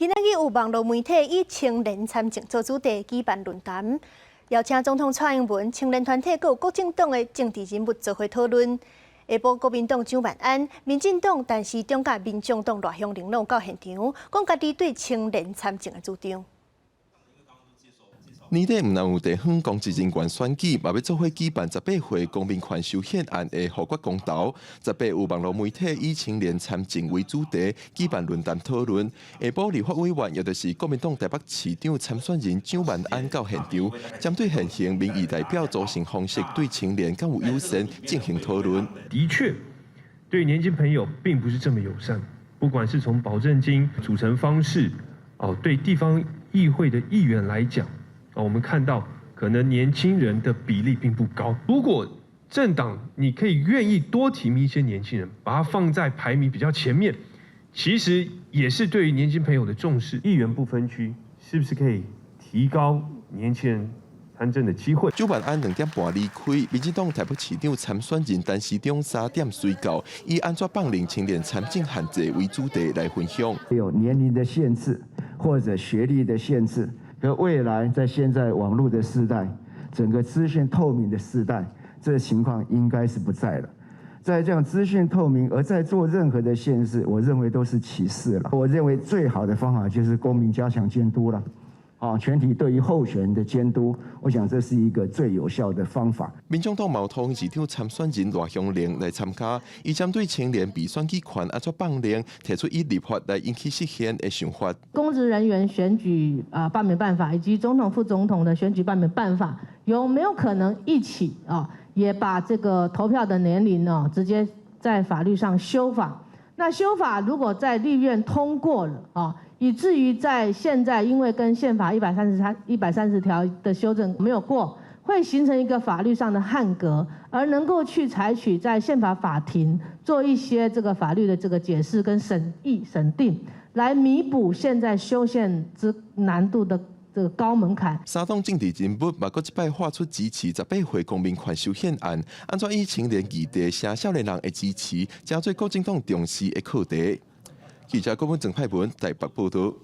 今仔日有網路媒體以青年參政做主題舉辦論壇，邀請總統蔡英文、青年團體閣有國政黨的政治人物做伙討論。下晡國民黨蔣萬安、民進黨陳時中佮民眾黨賴香伶攏到現場，講家己對青年參政的主張。年底毋但有地方公職人員選舉，嘛欲做伙舉辦18歲公民權修憲案的予決公投。18有網路媒體以青年參政為主題舉辦論壇討論。下晡立法委員，也就是國民黨台北市長參選人蔣萬安到現場，針對現行民意代表組成方式對青年敢有友善進行討論。的確，對年輕朋友並不是這麼友善。不管是從保證金組成方式，哦，對地方議會的議員來講。我們看到可能年輕人的比例並不高。如果政黨你可以願意多提名一些年輕人，把它放在排名比較前面，其實也是對於年輕朋友的重視。議員不分區，是不是可以提高年輕人參政的機會？蔣萬安2點半離開，民進黨台北市長參選人陳時中3點隨到，以按怎放任青年參政限制為主題來分享。有年齡的限制或者學歷的限制。可未來在現在網路的時代，整個資訊透明的時代，這個情況應該是不在了。在這樣資訊透明而在做任何的限制，我認為都是歧視了。我認為最好的方法就是公民加強監督了。啊，全體對於候選人的監督，我想這是一個最有效的方法。民眾黨桃園市長參選人賴香伶來參加，伊針對青年被選舉權按怎放任，提出以立法來引起實現的想法。公職人員選舉啊罷免辦法以及總統副總統的選舉罷免辦法，有沒有可能一起啊，也把這個投票的年齡呢，直接在法律上修法？那修法如果在立院通過了啊，以至於在現在，因為跟憲法130條的修正沒有過，會形成一個法律上的扞格，而能夠去採取在憲法法庭做一些這個法律的這個解釋跟審議審定，來彌補現在修憲之難度的這個高門檻。三黨政治人物嘛，閣這擺喊出支持18歲公民權修憲案，按怎以青年議題吸少年人的支持，成做國政黨重視的課題。記者郭文鄭派文台北報道。